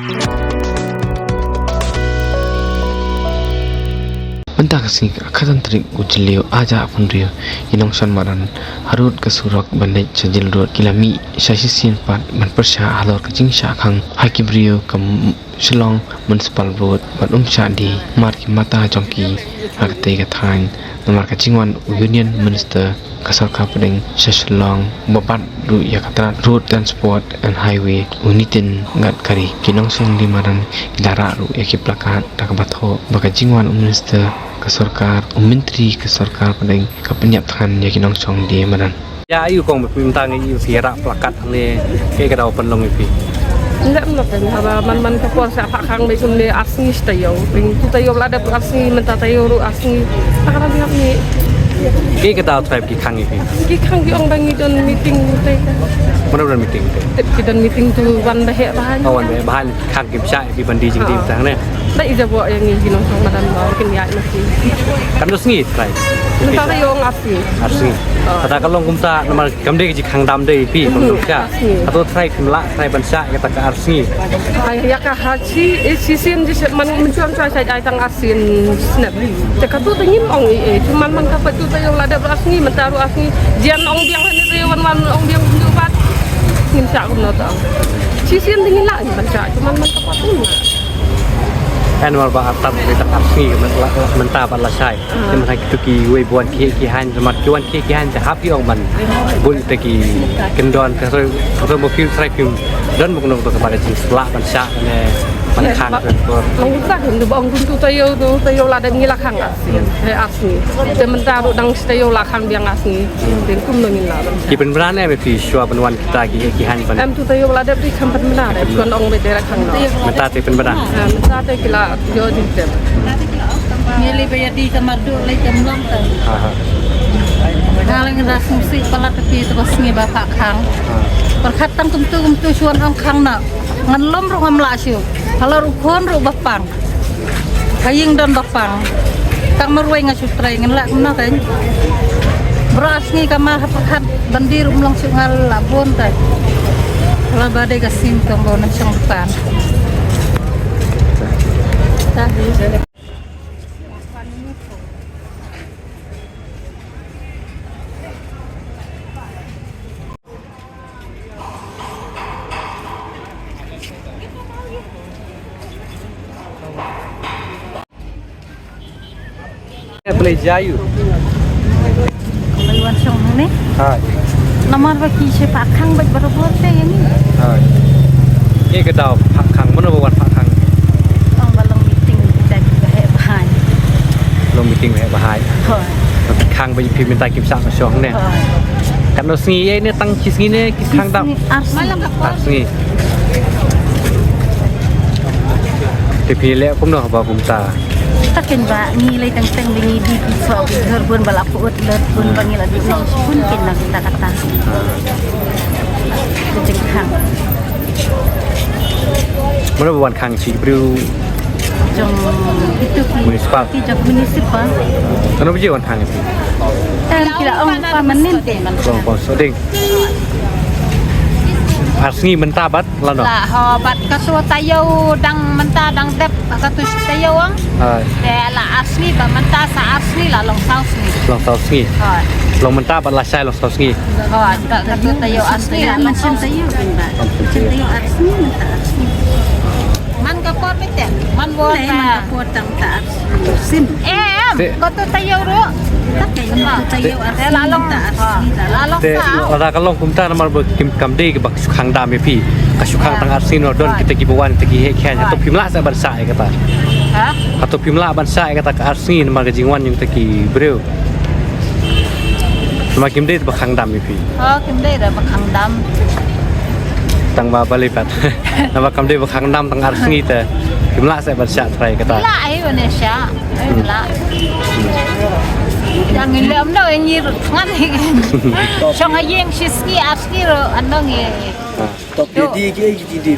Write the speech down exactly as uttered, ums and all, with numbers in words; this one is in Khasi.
Mynta ka sngi ka khatsan tarik u Jylliew arhajar arphew hynriew, ki nongshong madan harud ka surok ban leit sha Jail Road ki la mih sha shisien pat ban pyrshah halor ka jingshah khang ha ki briew ka m-, Shillong Municipal Board bad um shah die mar ki mata jong ki ha katei ka thaiñ namar ka jingwan u Union Minister ka sorkar pdeng sha Shillong ba bat ruh ïa ka tnat Road Transport and Highway u Nitin Gadkari. Ki nongshong die madan ki la rah ruh ïa ki placard da kaba thoh ba ka jingwan u Minister ka sorkar, u Myntri ka sorkar pdeng ka pynïap thngan ïa ki nongshong die madan. Ïa aïu kong ba phi mynta ngi ïa phi rah placard hangne, kaei ka daw pynlong ïa phi? Ym dei, ym dei haba man man ka por sa phah khang ba kumne ar sngi shi taïew. Pyntu taïew la dep ar sngi, mynta taïew ruh ar sngi. Ta ka daw ïa phi. Kaei ka daw trai ki khang ïa phi? Ki khang ki ong ba ngi don meeting te. Mano don meeting te? Tip ki don meeting tu wan ba heh ba haiñ. Oh, wan ba heh ba haiñ. Khang kim shah ïa phi ban die jingdie tang ne. Da i jabo ïa ngi ki nongshong madan ba kin ïaid ma ki. Katno sngi trai? Mynta taïew ong ar sngi. Ar sngi. Kata ka long kumta namar kam dei ka jingkhang dam dei phi ban duk sha. Ar sngi. Kato trai kim lah trai ban shah ïa kata ka ar sngi. Ai ïa ka ha shi, eh, shisien ji man mynshwa mynshwa shah ai tang ar sien snep. Te katu te ngim ong ei ei, te man man ka pat tu taïew la dep ar sngi, mynta ruh ar sngi. Jan ong biang hangne te wan wan ong biang kumjuh pat. Ngim shah kumno te ong. Shisien te ngin lah ngin ban shah, te man man ka pat te ngim lah. Kan mar ba artat te ar sngi mynta, mynta pat la shai. Te man ha kitu kiwei ba wan ki heh ki haiñ, te mar ki wan ki heh ki haiñ te hap ki ong ban bun te ki kyndon ka soi, ka soi mo phi trai phi don mo kumno ka ba ka jinglah ban shah ne ban khang. Ong kumta, ong kumtu taïew tu, taïew la dep ngi la khang ar sngi. He ar sngi. Te mynta ruh dang shi taïew la khang biang ar sngi. Te kumno ngin lah ban. Ki pynbna ne me phi shuwa ban wan kita ki, ki haiñ ban. Em tu taïew la dep dei kham pynbna dei. Shuwa ong me dei la khang no. Mynta te pynbna. Ha, mynta te ki la ïoh dei te. Ngi lei ba ïa die ka mardu lei ka mlong te. Aha. Nga lei ngi da sngewsih palat te phi te ba sngi ba phah khang. Pyrkhat tang kumtu kumtu shuwa ong khang na. Ngan lum ruh ngam lah shuh. Halor u khun ruh ba pang. Ka ïing don ba pang. Tang marwei nga shu trei ngan lah kumno kan. Bro ar sngi ka mar ha pyrkhat ban die ruh ym long shuh nga lah bun tai. Lah ba dei ka sim tang ba nang shong pan. Ta hi. Play jayu. Play wan song ne? Hai. Namar ba ki she phah khang bad barabor te yani. Hai. Ye ka daw phah khang, mano ba wan phah khang? Ong ba long meeting kita ki ba heh ba haiñ. Long meeting ba heh ba haiñ. Hoi. Ki khang ba phi mynta kim shah ka shong ne. Hoi. Katno sngi ye ne tang shi sngi ne ki khang dam? Shi sngi, ar sngi. Ar sngi. Te phi leh kumno ba kumta? Ta ken ba ngi lei teng teng ba ngi die ki soh ki ghor bun ba la put lut bun ba ngi la die nong shi bun ken na kita kata. Jingkhang. Mano ba wan khang shi briew? Jong itu ki. Municipal. Ki jong municipal. Mano ba ji wan khang shi? Em ki la ong permanent te man. Ong pa so ding. Ar sngi mynta bad lano? La ho bad katu taïew dang mynta dang dep katu shi taïew ong. Hai. Te la ar sngi ba mynta sa ar sngi la long saw sngi. Long saw sngi. Hai. Long mynta bad la shai long saw sngi. Hai, ka katu taïew ar sngi la long saw sngi. Taïew ar sngi mynta ar sngi. Man ka por mite, man por ta. Man ka por tang ta ar sngi. Sim. Em, katu taïew ruh. Ta ka taïew ar sngi ta ar sngi. La long saw. Te lada ka long kumta namar ba kim kam dei ba ka shu khang dam ïa phi. Ka shu khang tang ar sngi no don kita ki ba wan kita ki heh ki haiñ. Hato phim lah sa ban shah ïa kata? Ha? Hato phim lah ban shah ïa kata ka ar sngi namar ka jingwan jong kita ki briew. Namar kim dei ba khang dam ïa phi. Oh, kim dei ba khang dam. Tang ba balei pat. Namar kam dei ba khang dam tang ar sngi te. Kim lah sa ban shah trai kata. Lah ai ban shah. Ai lah. Yang ngi lem no ngi ngan hi. Shong ha ïing shi sngi ar sngi ruh ano ngi. Top di ki ai ki di.